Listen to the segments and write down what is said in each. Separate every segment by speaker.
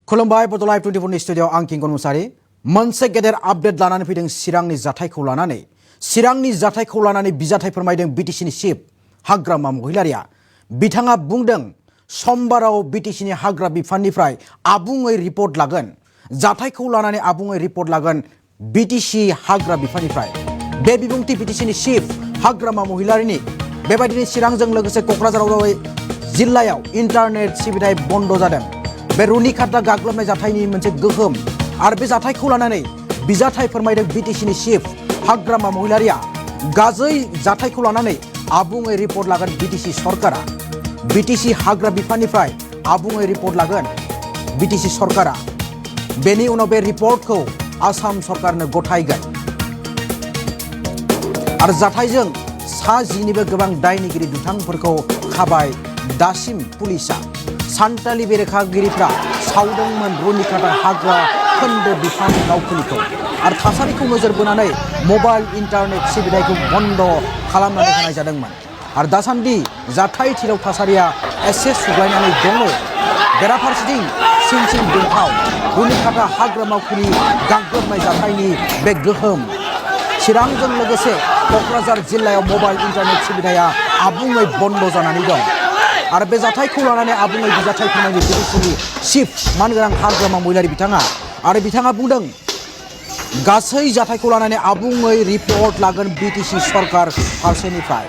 Speaker 1: खुलुमबाय बड लाइभ 24 नि स्टुडियो आं किंगन मुसारि मोनसे गेदेर आपडेट लानानै फैदों चिरांनि जाथायखौ लानानै बिजाथाय फोरमायदों बीटीसीनि चिफ हाग्रामा महिलारिया बिथाङा बुंदों समबाराव बीटीसीनि हाग्रा बिफाननिफ्राय आबुङै रिपर्ट लागोन जाथायखौ लानानै आबुङै रिपर्ट लागोन बीटीसी हाग्रा बिफाननिफ्राय बे बिबुंथि बीटीसीनि चिफ हाग्रामा महिलारिनि बेबायदिनो चिरांजों लोगोसे क'क्राझाराव जिल्लायाव इन्टारनेट सिबिथाय बन्द जादों बे रुनिखाता गाग्लोबनाय जाथायनि मोनसे गोहोम आरो बे जाथायखौ लानानै बिजाथाय फोरमायदों बीटीसीनि चिफ हाग्रामा महिलारिया गाजै जाथायखौ लानानै आबुङै रिपर्ट लागोन बीटीसी सरकारा बीटीसी हाग्रा बिफाननिफ्राय आबुङै रिपर्ट लागोन बीटीसी सरकारा बेनि उनाव बे रिपर्टखौ आसाम सरकारनो गथायगोन आरो जाथायजों सा 10निबो गोबां दायनिगिरि दुथांफोरखौ खाबाय दासिम पुलिसा सान्थालि बेरेखागिरिफ्रा सावदोंमोन रुनिखाता हाग्रा खोन्दो बिफान मावखुलिखौ आरो थासारिखौ नोजोर बोनानै मबाइल इन्टारनेट सिबिथायखौ बन्द खालामनानै होनाय जादोंमोन आरो दासान्दि जाथाय थिराव थासारिया एसे सुग्लायनानै दङ बेराफारसेथिं सिं दुंहाव रुनिखाता हाग्रा मावखुलि गाग्लोबनाय जाथायनि बे गोहोम चिरांजों लोगोसे क'क्राझार जिल्लायाव मबाइल इन्टारनेट सिबिथाया आबुङै बन्द जानानै दं आरो बे जाथायखौ लानानै आबुङै बिजाथाय फोरमायदों बीटीसीनि चिफ मानगोनां हाग्रामा महिलारि बिथाङा बुंदों गासै जाथायखौ लानानै आबुङै रिपर्ट लागोन बीटीसी सरकार फारसेनिफ्राय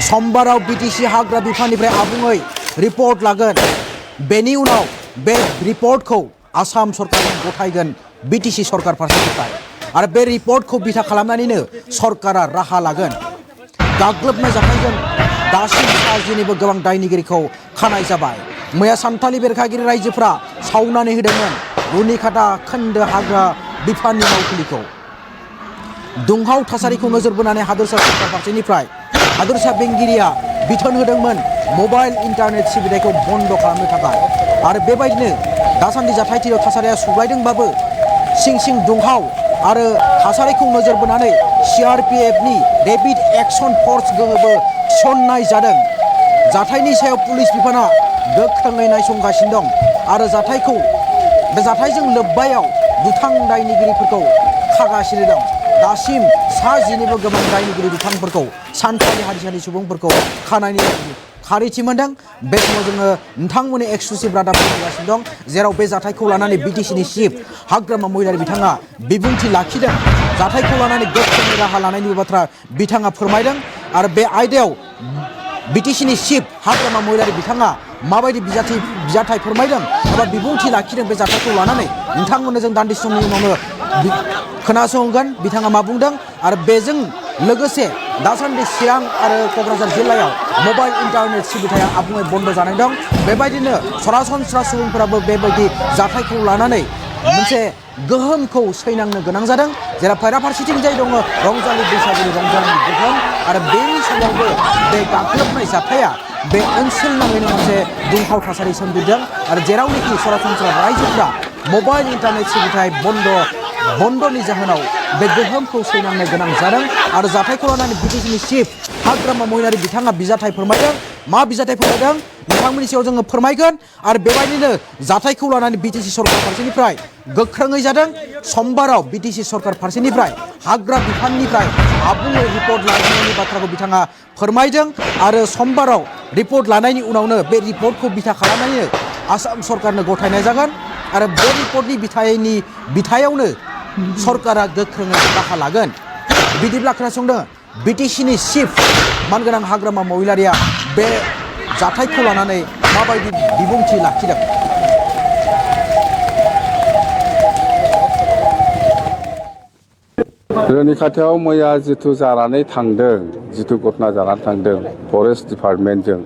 Speaker 1: समबाराव बीटीसी हाग्रा बिफाननिफ्राय आबुङै रिपर्ट लागोन बेनि उनाव बे रिपर्टखौ आसाम सरकारनो गथायगोन बीटीसी सरकार फारसेनिफ्राय आरो बे रिपर्टखौ बिथा खालामनानैनो सरकारा राहा लागोन गाग्लोबनाय जाथायजों दासिम सा 10निबो गोबां दायनिगिरिखौ खानाय जाबाय मैया सान्थालि बेरेखागिरि रायजोफ्रा सावनानै होदोंमोन रुनिखाता खोन्दो हाग्रा बिफाननि मावखुलिखौ दुंहाव थासारिखौ नोजोर बोनानै हादोरसा सरकार फारसेनिफ्राय हादोरसा बेंगिरिया बिथोन होदोंमोन मबाइल इन्टारनेट सिबिथायखौ बन्द खालामनो थाखाय आरो बेबायदिनो दासान्दि जाथायथिराव थासारिया सुग्लायदोंबाबो सिं दुंहाव आरो थासारिखौ नोजोर बोनानै CRPFनि रेपिड एक्शन फोर्स गोहोबो थिसननाय जादों जाथायनि सायाव पुलिस बिफाना गोख्रोङै नायसंगासिनो दं आरो बे जाथायजों लोब्बायाव दुथां दायनिगिरिफोरखौ खागासिनो दं दासिम सा 10निबो गोबां दायनिगिरि दुथांफोरखौ सान्थालि हारिसानि सुबुंफोरखौ खानायनि खारिथि मोनदों बे समाव जोङो नोंथांमोननि एक्सक्लुसिभ रादाब होगासिनो दं जेराव बे जाथायखौ लानानै बीटीसीनि चिफ हाग्रामा महिलारि बिथाङा बिबुंथि लाखिदों जाथायखौ लानानै गोख्रोङै राहा लानायनि बाथ्रा बिथाङा फोरमायदों आरो बे आयदायाव बीटीसीनि चिफ हाग्रामा महिलारि बिथाङा माबायदि बिजाथाय फोरमायदों एबा बिबुंथि लाखिदों बे जाथायखौ लानानै नोंथांमोननो जों दान्दिसे समनि उनावनो खोनासंगोन बिथाङा मा बुंदों आरो बेजों लोगोसे दासान्दि चिरां आरो क'क्राझार जिल्लायाव मबाइल इन्टारनेट सिबिथाया आबुङै बन्द जानाय दं बेबायदिनो सरासनस्रा सुबुंफोराबो बेबायदि जाथायखौ लानानै मोनसे गोहोमखौ सैनांनो गोनां जादों जेराव फारसेथिंजाय दङ रंजालि बैसागुनि रंजानायनि गोहोम आरो बेनि समावबो बे गाग्लोबनाय जाथाया बे ओनसोल नाङैनो मोनसे दुंहाव थासारि सोमजिदों आरो जेरावनोखि सरासनस्रा रायजोफ्रा मबाइल इन्टारनेट सिबिथाय बन्दनि जाहोनाव बे गोहोमखौ सैनांनो गोनां जादों आरो जाथायखौ लानानै बीटीसीनि चिफ हाग्रामा महिलारि बिथाङा बिजाथाय फोरमायदों मा बिजाथाय फोरमायदों नोंथांमोननि सायाव जोङो फोरमायगोन आरो बेबायदिनो जाथायखौ लानानै बीटीसी सरकार फारसेनिफ्राय गोख्रोङै जादों समबाराव बीटीसी सरकार फारसेनिफ्राय हाग्रा बिफाननिफ्राय आबुङै रिपर्ट लानायनि बाथ्राखौ बिथाङा फोरमायदों आरो समबाराव रिपर्ट लानायनि उनावनो बे रिपर्टखौ बिथा खालामनानैनो आसाम सरकारनो गथायनाय जागोन आरो बे रिपर्टनि बिथायावनो सरकारा गोख्रोङै राहा लागोन बिदिब्ला खोनासंदों बीटीसीनि चिफ मानगोनां हाग्रामा महिलारिया बे जाथायखौ लानानै माबायदि बिबुंथि लाखिदों
Speaker 2: रुनिखातायाव मैया जिथु जानानै थांदों जिथु घटना जानानै थांदों फरेस्ट डिपार्टमेन्टजों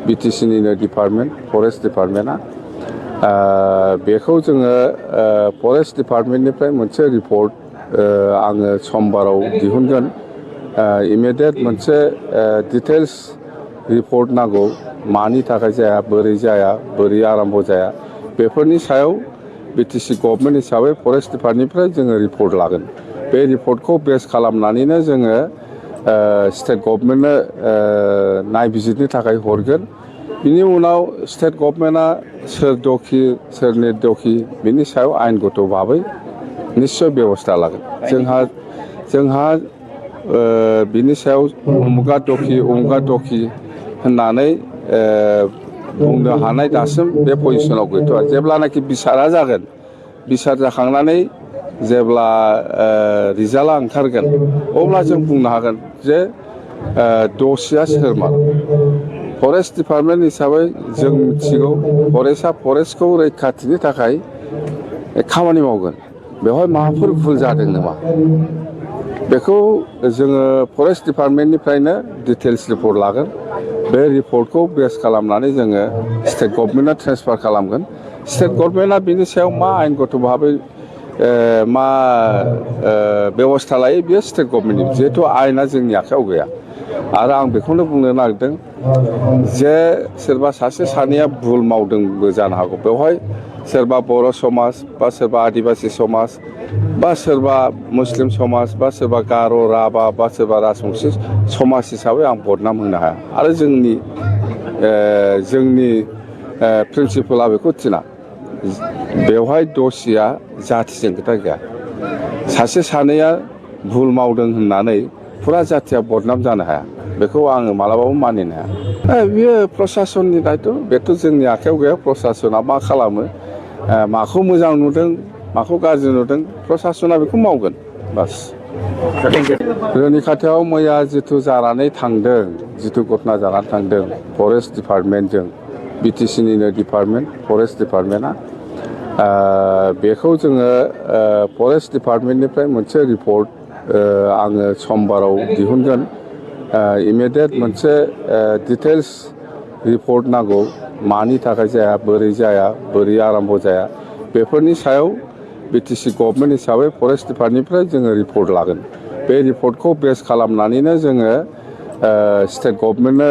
Speaker 2: बीटीसीनिनो डिपार्टमेन्ट फरेस्ट डिपार्टमेन्टआ बेखौ जोङो फरेस्ट डिपार्टमेन्टनिफ्राय मोनसे रिपर्ट आङो समबाराव दिहुनगोन इमिडियेट मोनसे डिटेल्स रिपर्ट नांगौ मानि थाखाय जाया बोरै आराम्भ जाया बेफोरनि सायाव बीटीसी गभर्नमेन्ट हिसाबै फरेस्ट डिपार्टमेन्टनिफ्राय जोङो रिपर्ट लागोन बे रिपर्टखौ बेस खालामनानैनो जोङो स्टेट गभर्नमेन्टनो नायबिजिरनो थाखाय हरगोन बिनि उनाव स्टेट गभर्नमेन्टआ सोर दखि सोर निर्दखि बिनि सायाव आयेनगत भाबै निश्चय बेबस्था लागोन। जोंहा बिनि सायाव उमुगा दखि होननानै बुंनो हानाय दासिम बे पजिसनाव गैथ'आ। जेब्लानाखि बिसारा जागोन, बिसार जाखांनानै जेब्ला रिजाल्टआ ओंखारगोन अब्ला जों बुंनो हागोन जे दसिया सोरमोन। फरेस्ट डिपार्टमेन्ट हिसाबै जों मिथिगौ फरेस्टआ फरेस्टखौ रैखाथिनि थाखाय खामानि मावगोन। बेवहाय माबाफोर भुल जादों नामा बेखौ जोङो फरेस्ट डिपार्टमेन्टनिफ्रायनो डिटेल्स रिपर्ट लागोन। बे रिपर्टखौ बेस खालामनानै जोङो स्टेट गभर्नमेन्टआ ट्रेन्सफार खालामगोन। स्टेट गभर्नमेन्टआ बिनि सायाव मा आयेनगत भाबै मा बेबस्था लायो बेयो स्टेट गभर्नमेन्टनि, जिहेथु आयेना जोंनि आखायाव गैया। आरो आं बेखौनो बुंनो नागिरदों जे सोरबा सासे सानैया भुल मावदोंबो जानो हागौ। बेवहाय सोरबा बर' समाज बा सोरबा आदिबासि समाज बा सोरबा मुस्लिम समाज बा सोरबा गार' राभा बा सोरबा राजबंसि समाज हिसाबै आं बदनाम होनो हाया। आरो जोंनि प्रिन्सिपाला बेखौ थिना। बेवहाय दसिया जाथिजों खोथा गैया। सासे सानैया भुल मावदों होननानै फुरा जाथिया बदनाम जानो हाया। बेखौ आङो मालाबाबो मानिनो हाया। बियो प्रसासननि दायथ', बेथ' जोंनि आखायाव गैया। प्रसासना मा खालामो, माखौ मोजां नुदों माखौ गाज्रि नुदों प्रसासना बेखौ मावगोन बास। रौनिखाथायाव मैया जिथु जानानै थांदों, जिथु घटना जानानै थांदों फरेस्ट डिपार्टमेन्टजों, बिटिसिनिनो डिपार्टमेन्ट फरेस्ट डिपार्टमेन्टआ बेखौ जोङो फरेस्ट डिपार्टमेन्टनिफ्राय मोनसे रिपर्ट आङो समबाराव दिहुनगोन। इमिडियेट मोनसे डिटेल्स रिपर्ट नांगौ, मानि थाखाय जाया, बोरै आराम्भ जाया, बेफोरनि सायाव बिटिसि गभर्नमेन्ट हिसाबै फरेस्ट डिपार्टमेन्टनिफ्राय जोङो रिपर्ट लागोन। बे रिपर्टखौ बेस खालामनानैनो जोङो स्टेट गभर्नमेन्टनो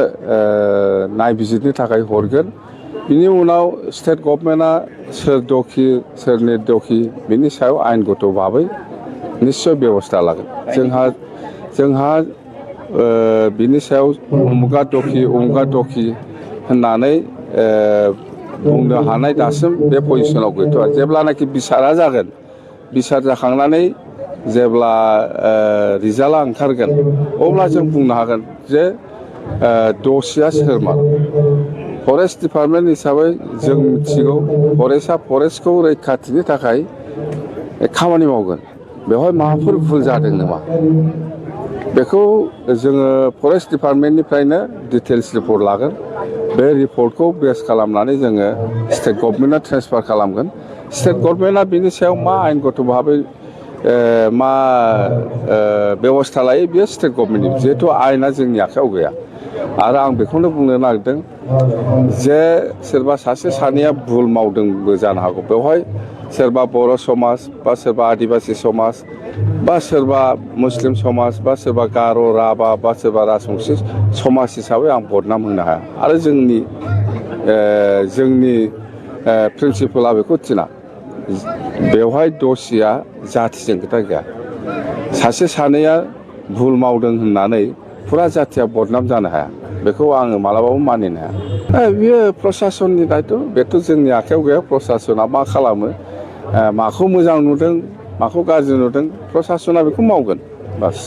Speaker 2: नायबिजिरनो थाखाय हरगोन। बिनि उनाव स्टेट गभर्नमेन्टआ सोर दखि सोर निर्दखि बिनि सायाव आयेनगत भाबै निश्चय बेबस्था लागोन। जोंहा बिनि सायाव उमुगा दखि होननानै बुंनो हानाय दासिम बे पजिसनाव गैथ'आ। जेब्लानाखि बिसारा जागोन, बिसार जाखांनानै जेब्ला रिजाल्टआ ओंखारगोन अब्ला जों बुंनो हागोन जे दसिया सोरमोन। फरेस्ट डिपार्टमेन्ट हिसाबै जों मिथिगौ फरेस्टआ फरेस्टखौ रैखाथिनि थाखाय खामानि मावगोन। बेवहाय माबाफोर भुल जादों नामा बेखौ जोङो फरेस्ट डिपार्टमेन्टनिफ्रायनो डिटेल्स रिपर्ट लागोन। बे रिपर्टखौ बेस खालामनानै जोङो स्टेट गभर्नमेन्टआ ट्रेन्सफार खालामगोन। स्टेट गभर्नमेन्टआ बिनि सायाव मा आयेनगत भाबै मा बेबस्था लायो बेयो स्टेट गभर्नमेन्टनि, जिहेथु आयेना जोंनि आखायाव गैया। आरो आं बेखौनो बुंनो नागिरदों जे सोरबा सासे सानैया भुल मावदोंबो जानो हागौ। बेवहाय सोरबा बर' समाज बा सोरबा आदिबासि समाज बा सोरबा मुस्लिम समाज बा सोरबा गार' राभा बा सोरबा राजबंसि समाज हिसाबै आं बदनाम होनो हाया। आरो जोंनि प्रिन्सिपाला बेखौ थिना। बेवहाय दसिया जाथिजों खोथा गैया। सासे सानैया भुल मावदों होननानै फुरा जाथिया बदनाम जानो हाया। बेखौ आङो मालाबाबो मानिनो हाया। बियो प्रसासननि दायथ', बेथ' जोंनि आखायाव गैया। प्रसासना मा खालामो, माखौ मोजां नुदों माखौ गाज्रि नुदों प्रसासना बेखौ मावगोन बास।